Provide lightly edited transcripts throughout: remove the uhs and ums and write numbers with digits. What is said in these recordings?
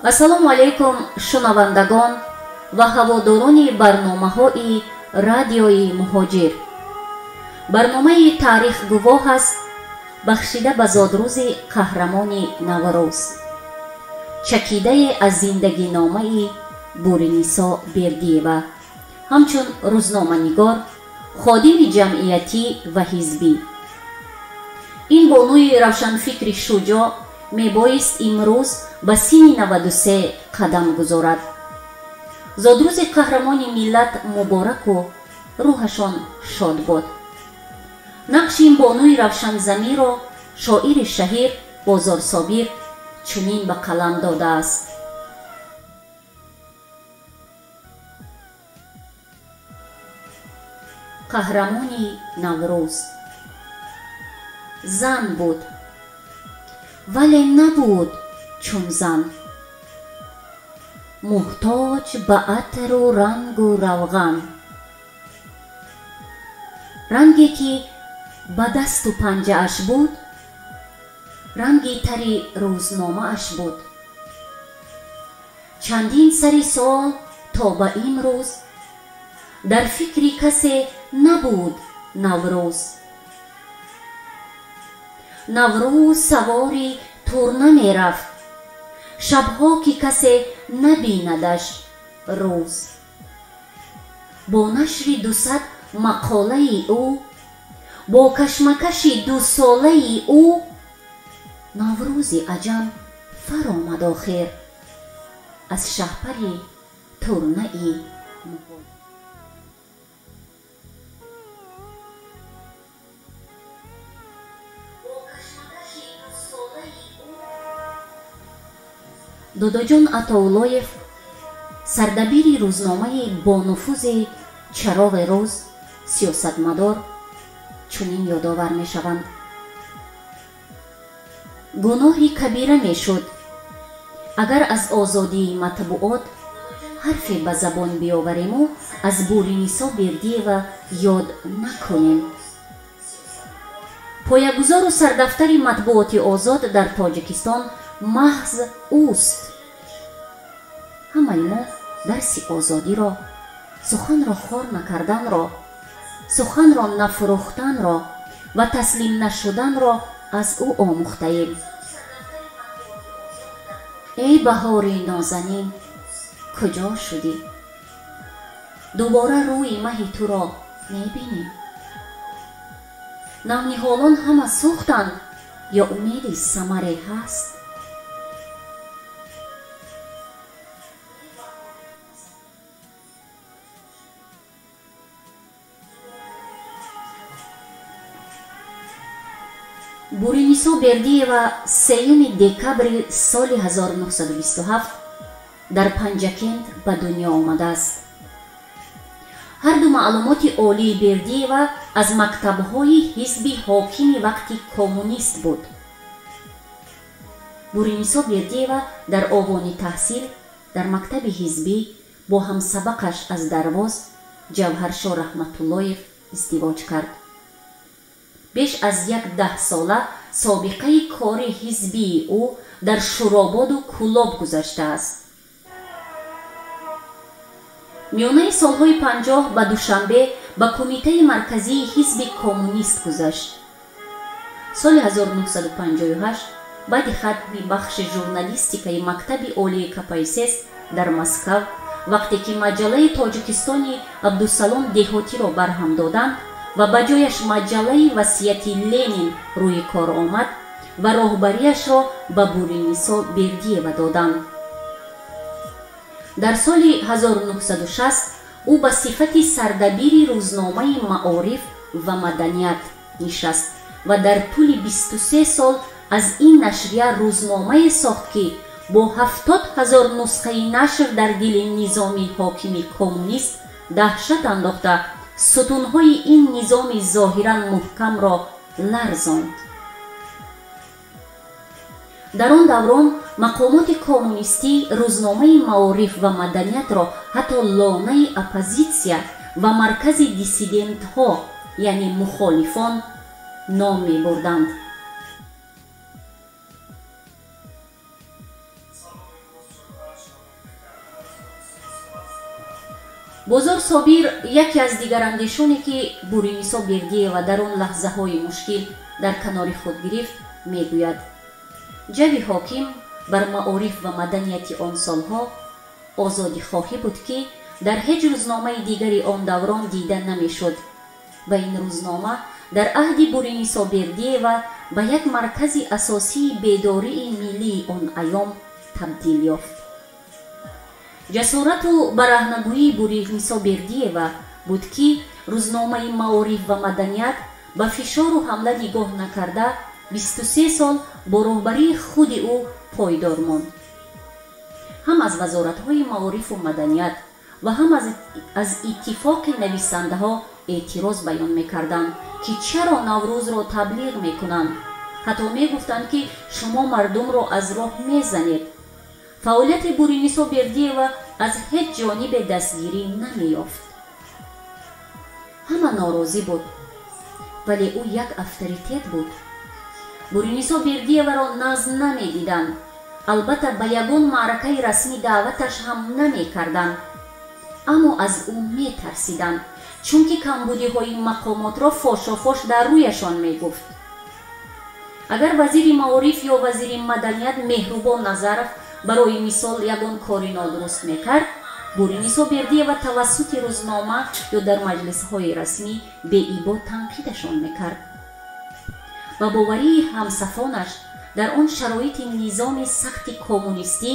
Ассалому алайкум, шунавандагон ва ҳаводорони барномаҳои радиои Муҳоҷир. Барномаи Таърих гувоҳ аст, бахшида ба зодрӯзи қаҳрамони Наврӯз, чакидае аз зиндагиномаи Буринисо Бердиева, ҳамчун рӯзноманигор, ходими ҷамъиятӣ ва ҳизбӣ. Ин бонуи равшанфикри шуҷоъ мебоист имрӯз ба синни 93 қадам гузорад. Зодрӯзи қаҳрамони миллат мубораку рӯҳашон шод бод. Нақши ин бонуи равшанзамиро шоири шаҳир Бозорсобир чунин ба қалам додааст: Қаҳрамони Наврӯз зан буд, вале набуд чун зан, муҳтоҷ ба атру рангу равған, ранге ки ба дасту панҷааш буд, ранги тари рӯзномааш буд. Чандин сари сол то ба имрӯз дар фикри касе набуд Наврӯз. Наврӯз савори тур намерафт, шабҳо ки касе набинадаш рӯз. Бо нашри 200 мақолаи ӯ, бо кашмакаши дусолаи ӯ, Наврӯзи аҷам фаромад охир аз шаҳпари турнаи муҳоҷир. Додоҷон Атоуллоев, сардабири рӯзномаи бонуфузи Чароғи рӯз, сиёсатмадор, чунин ёдовар мешаванд: гуноҳи кабира мешуд, агар аз озодии матбуот ҳарфе ба забон биёвариму аз Буринисо Бердиева ёд накунем. Поягузору сардафтари матбуоти озод дар Тоҷикистон маҳз ӯст. Ҳамаи мо дарси озодиро, суханро хор накарданро, суханро нафурӯхтанро ва таслим нашуданро аз ӯ омӯхтаем. Эй баҳори нозанин, куҷо шудӣ? Дубора рӯи маҳи туро мебинем. Навниҳолон ҳама сӯхтанд ё умеди самаре ҳаст? Буринисо Бердиева 3 декабри соли 1927 дар Панҷакент ба дунё омадааст. Ҳарду маълумоти олии Бердиева аз мактабҳои ҳизби ҳокими вақти коммунист буд. Буринисо Бердиева дар овони таҳсил дар мактаби ҳизбӣ бо ҳамсабақаш аз Дарвоз Ҷавҳаршо Раҳматуллоев издивоҷ кард. Беш аз як даҳсола собиқаи кори ҳизбии ӯ дар Шӯрободу Кӯлоб гузаштааст. Миёнаи солҳои 50 ба Душанбе ба Кумитаи марказии ҳизби коммунист гузашт. Соли 1958 баъди хатми бахши журналистикаи мактаби олии КПСС дар Москав, вақте ки маҷаллаи Тоҷикистони Абдусалом Деҳотиро барҳам доданд ва ба ҷояш маҷаллаи Васияти Ленин рӯи кор омад ва роҳбарияшро ба Буринисо Бердиева доданд. Дар соли 1960 ӯ ба сифати сардабири рӯзномаи Маориф ва маданият нишаст ва дар тӯли 23 сол аз ин нашрия рӯзномае сохт, ки бо 70 000 нусхаи нашр дар дили низоми ҳокими коммунист даҳшат андохта, сутунҳои ин низоми зоҳиран муҳкамро ларзонд. Дар он даврон мақомоти коммунистӣ рӯзномаи Маориф ва маданиятро ҳатто лонаи оппозитсия ва маркази диссидентҳо, яъне мухолифон, ном мебурданд. Бозор Собир яке аз дигарандешоне ки Буринисо Бердиева дар он лаҳзаҳои мушкил дар канори худ гирифт, мегӯяд: ҷави ҳоким бар маориф ва маданияти он солҳо озодихоҳӣ буд, ки дар ҳеҷ рӯзномаи дигари он даврон дида намешуд ва ин рӯзнома дар аҳди Буринисо Бердиева ба як маркази асосии бедории миллии он айём табдил ёфт. Ҷасорату бараҳнагӯии Буринисо Бердиева буд, ки рӯзномаи маориф ва маданият ба фишору ҳамла нигоҳ накарда 23 сол бо роҳбарии худи ӯ пойдор монд. Ҳам аз вазоратҳои маорифу маданият ва ҳам аз иттифоқи нависандаҳо эътироз баён мекарданд, ки чаро Наврӯзро таблиғ мекунанд. Ҳатто мегуфтанд, ки шумо мардумро аз роҳ мезанед. Фаъолияти Буринисо Бердиева аз ҳеҷ ҷонибе дастгирӣ намеёфт. Ҳама норозӣ буд, вале ӯ як авторитет буд. Буринисо Бердиеваро наз намедиданд. Албатта ба ягон маъракаи расмӣ даъваташ ҳам намекарданд, аммо аз ӯ метарсиданд, чунки камбудиҳои мақомотро фошофош дар рӯяшон мегуфт. Агар вазири маориф ё вазири маданият Меҳрубон Назаров барои мисол ягон кори нодуруст мекард, Буринисо Бердиева тавассути рӯзнома ё дар маҷлисҳои расмӣ беибо танқидашон мекард. Ба боварии ҳамсафонаш дар он шароити низоми сахти коммунистӣ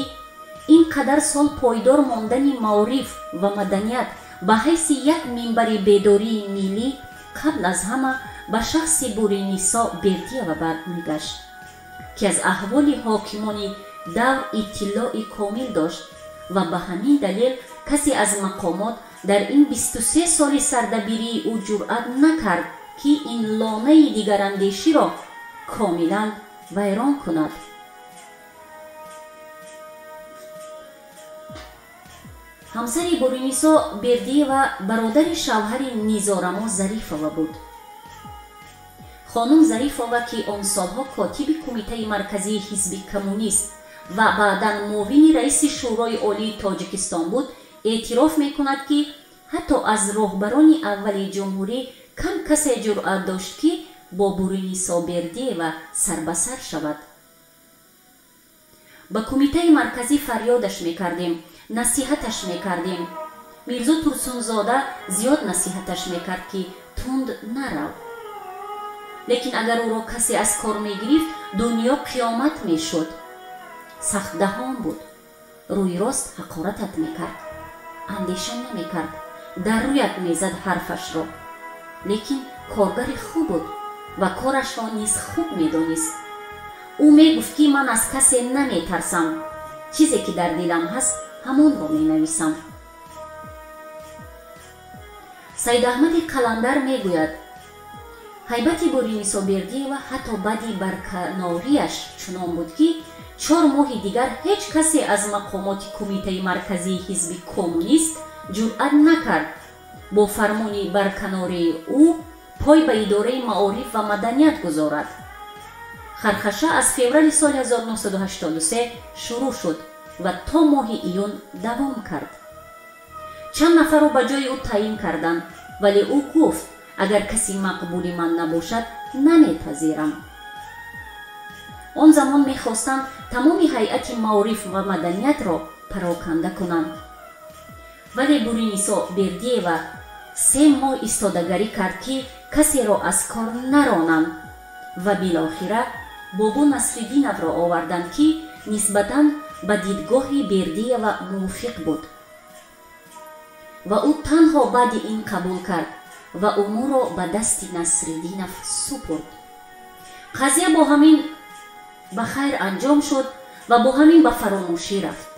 ин қадар сол пойдор мондани маориф ва маданият ба ҳайси як минбари бедории миллӣ қабл аз ҳама ба шахси Буринисо Бердиева бармегашт, ки аз аҳволи ҳокимони давр иттилои комил дошт ва ба ҳамин далел касе аз мақомот дар ин 23 соли сардабирии ӯ ҷуръат накард, ки ин лонаи дигарандеширо комилан вайрон кунад. Ҳамсари Буринисо Бердиева бародари шавҳари Низорамо Зарифова буд. Хонум Зарифова, ки он солҳо котиби Кумитаи марказии ҳизби коммунист ва баъдан муовини раиси Шӯрои Олии Тоҷикистон буд, эътироф мекунад, ки ҳатто аз роҳбарони аввали ҷумҳурӣ кам касе ҷуръат дошт, ки бо Буринисо Бердиева сарбасар шавад. Ба Кумитаи марказӣ фарёдаш мекардем, насиҳаташ мекардем. Мирзо Турсунзода зиёд насиҳаташ мекард, ки тунд нарав. Лекин агар ӯро касе аз кор мегирифт, дунё қиёмат мешуд. Сахтдаҳон буд, рӯи рост ҳақоратат мекард, андеша намекард, дар рӯят мезад ҳарфашро. Лекин коргари хуб буд ва корашро низ хуб медонист. Ӯ мегуфт, ки ман аз касе наметарсам, чизе ки дар дилам ҳаст ҳамонро менависам. Саидаҳмади Қаландар мегӯяд: ҳайбати Буринисо Бердиева ҳатто баъди барканориаш чунон буд, ки 4 моҳи дигар ҳеҷ касе аз мақомоти Кумитаи марказии ҳизби коммунист ҷуръат накард бо фармони барканории ӯ пой ба идораи маориф ва маданият гузорад. Хархаша аз феврали соли 1983 шурӯъ шуд ва то моҳи июн давом кард. Чанд нафарро ба ҷои ӯ таъин карданд, вале ӯ гуфт: агар каси мақбули ман набошад, намепазирам. Он замон мехостанд тамоми ҳайати маориф ва маданиятро пароканда кунанд. Вале Буринисо Бердиева 3 моҳ истодагарӣ кард, ки касеро аз кор наронанд ва билохира Бобо Насриддиновро оварданд, ки нисбатан ба дидгоҳи Бердиева мувофиқ буд. Ва ӯ танҳо баъди ин қабул кард ва умурро ба дасти Насриддинов супурд. Қазия бо ҳамин ба хайр анҷом шуд ва бо ҳамин ба фаромӯшӣ рафт.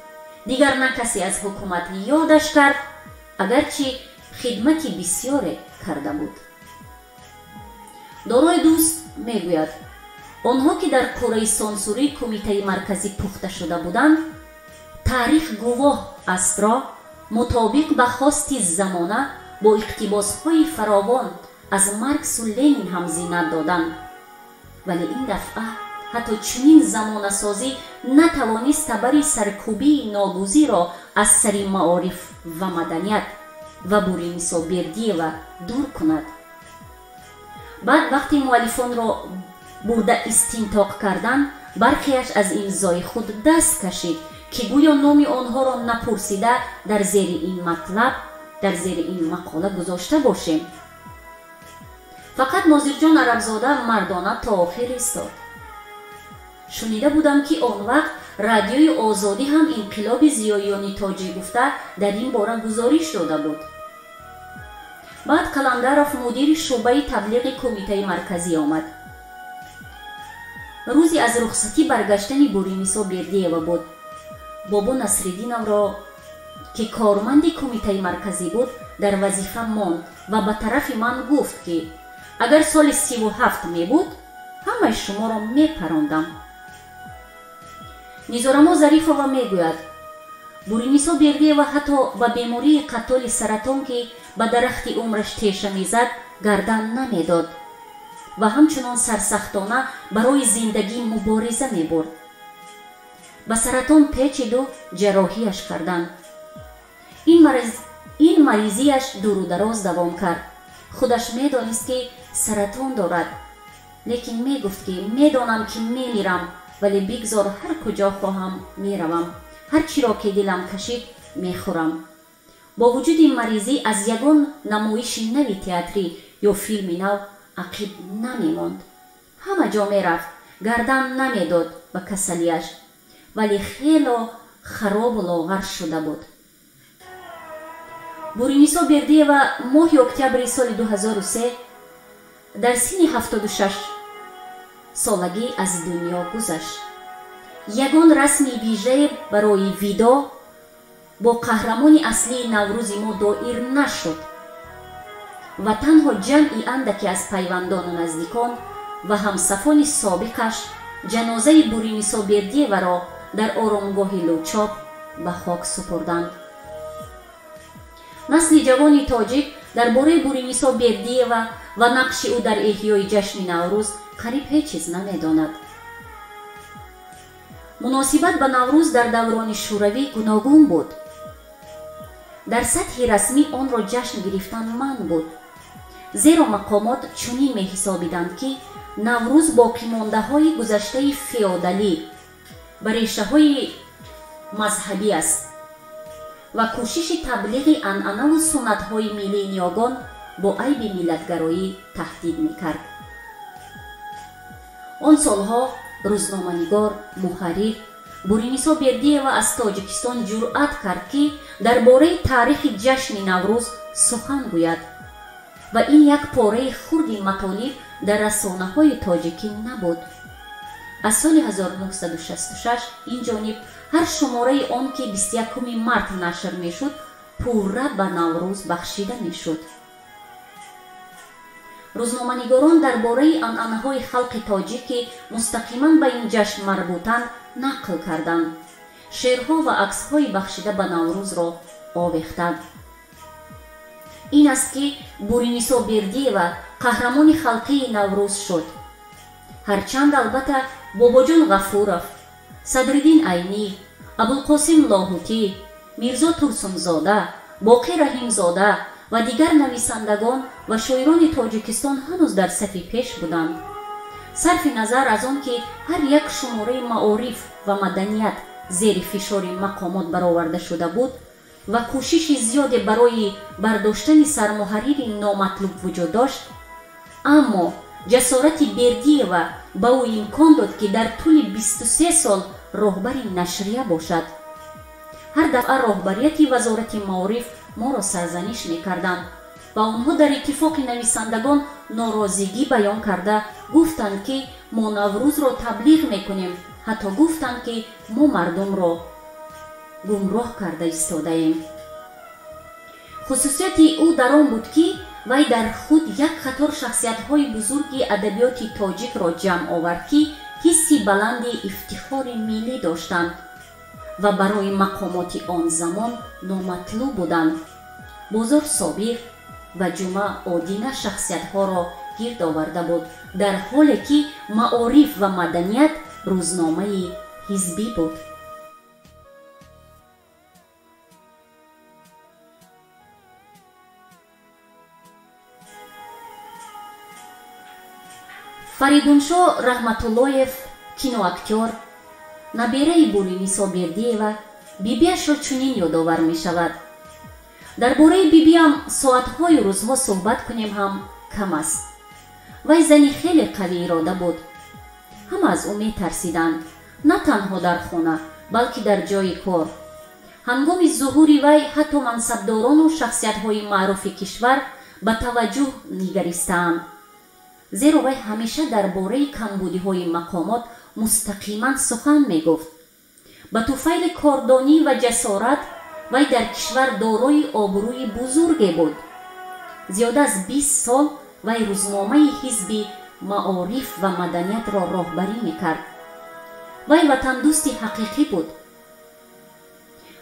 Дигар на касе аз ҳукумат ёдаш кард, агарчи хидмати бисёре карда буд. Дорои дӯст мегӯяд: онҳо ки дар кураи сансурии Кумитаи марказӣ пухта шуда буданд, таърих гувоҳ астро мутобиқ ба хости замона бо иқтибосҳои фаровон аз Марксу Ленин ҳам зинат доданд. Вале ин дафъа ҳатто чунин замонасозӣ натавонист табари саркӯбии ногузиро аз сари маориф ва маданият ва Буринисо Бердиева дур кунад. Баъд вақти муаллифонро бурда истинтоқ кардан, бархеаш аз имзои худ даст кашид, ки гӯё номи онҳоро напурсида дар зери ин матлаб, дар зери ин мақола гузошта бошем. Фақат Нозирҷон Арабзода мардона то охир истод. Шунида будам, ки он вақт радиои Озодӣ ҳам инқилоби зиёиёни тоҷик гуфта дар ин бора гузориш дода буд. Баъд Қаландаров, мудири шӯъбаи таблиғи Кумитаи Марказӣ, омад. Рӯзи аз рухсатӣ баргаштани Буринисо Бердиева буд. Бобо Насриддиновро, ки корманди Кумитаи Марказӣ буд, дар вазифа монд ва ба тарафи ман гуфт, ки агар соли 37 мебуд, ҳамаи шуморо мепарондам. Низорамо Зарифова мегӯяд: Буринисо Бердиева ҳатто ба бемории қаттоли саратон, ки ба дарахти умраш теша мезад, гардан намедод ва ҳамчунон сарсахтона барои зиндагӣ мубориза мебурд. Ба саратон печиду ҷарроҳияш карданд. Ин маризиаш дуру дароз давом кард. Худаш медонист, ки саратон дорад, лекин мегуфт, ки медонам, ки мемирам, вале бигзор, ҳар куҷо хоҳам меравам, ҳар чиро ки дилам кашид мехӯрам. Бо вуҷуди маризӣ аз ягон намоиши нави театрӣ ё филми нав ақиб намемонд. Ҳама ҷо мерафт, гардан намедод ба касалиаш, вале хело харобу лоғар шуда буд. Буринисо Бердиева моҳи октябри соли 2003 дар синни 76 солагӣ аз дунё гузашт. Ягон расми вижае барои видоъ бо қаҳрамони аслии Наврӯзи мо доир нашуд ва танҳо ҷамъи андаке аз пайвандону наздикон ва ҳамсафони собиқаш ҷанозаи Буринисо Бердиеваро дар оромгоҳи Лучоб ба хок супурданд. Насли ҷавони тоҷик дар бораи Буринисо Бердиева ва нақши ӯ дар эҳёи ҷашни Наврӯз қариб ҳеҷ чиз намедонад. Муносибат ба Наврӯз дар даврони Шӯравӣ гуногун буд. Дар сатҳи расмӣ онро ҷашн гирифтан манъ буд, зеро мақомот чунин меҳисобиданд, ки Наврӯз боқимондаҳои гузаштаи феодалӣ ба решаҳои мазҳабӣ аст ва кӯшиши таблиғи анъанаву суннатҳои миллии ниёгон бо айби миллатгароӣ таҳдид мекард. Он солҳо рӯзноманигор, муҳаррир Буринисо Бердиева аз Тоҷикистон ҷуръат кард, ки дар бораи таърихи ҷашни Наврӯз сухан гӯяд ва ин як пораи хурди матолиб дар расонаҳои тоҷикӣ набуд. Аз соли 1966 ин ҷониб ҳар шумораи он, ки 21 март нашр мешуд, пурра ба Наврӯз бахшида мешуд. Рӯзноманигорон дар бораи анъанаҳои халқи тоҷик, ки мустақиман ба ин ҷашн марбутанд, нақл карданд, шеърҳо ва аксҳои бахшида ба Наврӯзро овехтанд. Ин аст, ки Буринисо Бердиева қаҳрамони халқии Наврӯз шуд. Ҳарчанд албатта Бобоҷон Ғафуров, Садриддин Айнӣ, Абулқосим Лоҳутӣ, Мирзо Турсунзода, Боқӣ Раҳимзода ва дигар нависандагон ва шоирони Тоҷикистон ҳанӯз дар сафи пеш буданд. Сарфи назар аз он, ки ҳар як шумораи Маориф ва маданият зери фишори мақомот бароварда шуда буд ва кӯшиши зиёде барои бардоштани сармуҳаррири номатлуб вуҷуд дошт, аммо ҷасорати Бердиева ба ӯ имкон дод, ки дар тӯли 23 сол роҳбари нашрия бошад. Ҳар дафъа роҳбарияти Вазорати маориф моро сарзаниш мекарданд ва онҳо дар иттифоқи нависандагон норозигӣ баён карда гуфтанд, ки мо Наврӯзро таблиғ мекунем, ҳатто гуфтанд, ки мо мардумро гумроҳ карда истодаем. Хусусияти ӯ дар он буд, ки вай дар худ як қатор шахсиятҳои бузурги адабиёти тоҷикро ҷамъ овард, ки ҳисси баланди ифтихори миллӣ доштанд ва барои мақомоти он замон номатлуб буданд. Бозор Собир ва Ҷумъа Одина шахсиятҳоро гирд оварда буд, дар ҳоле ки Маориф ва маданият рӯзномаи ҳизбӣ буд. Фаридуншо Раҳматуллоев, киноактёр, набераи Буринисо Бердиева, бибиашро чунин ёдовар мешавад: дар бораи бибиам соатҳою рӯзҳо суҳбат кунем ҳам кам аст. Вай зани хеле қавиирода буд. Ҳама аз ӯ метарсиданд, на танҳо дар хона, балки дар ҷои кор. Ҳангоми зуҳури вай ҳатто мансабдорону шахсиятҳои маъруфи кишвар ба таваҷҷӯҳ нигаристаанд, зеро вай ҳамеша дар бораи камбудиҳои мақомот мустақиман сухан мегуфт. Ба туфайли кордонӣ ва ҷасорат вай дар кишвар дорои обрӯи бузурге буд. Зиёда аз 20 сол вай рӯзномаи ҳизби маориф ва маданиятро роҳбарӣ мекард. Вай ватандӯсти ҳақиқӣ буд.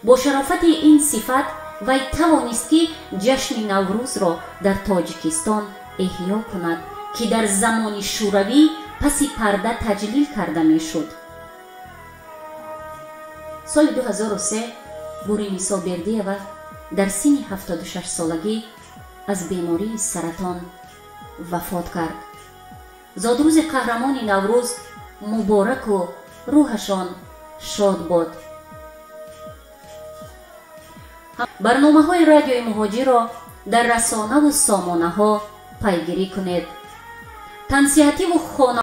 Бо шарофати ин сифат вай тавонист, ки ҷашни Наврӯзро дар Тоҷикистон эҳё кунад, ки дар замони Шӯравӣ паси парда таҷлил карда мешуд. Соли 2003 Буринисо Бердиева дар синни 76-солагӣ аз бемории саратон вафот кард. Зодрӯзи қаҳрамони Наврӯз мубораку рӯҳашон шод бод. Барномаҳои радиои Муҳоҷирро дар расонаву сомонаҳо пайгирӣ кунед. Тансиҳативу хона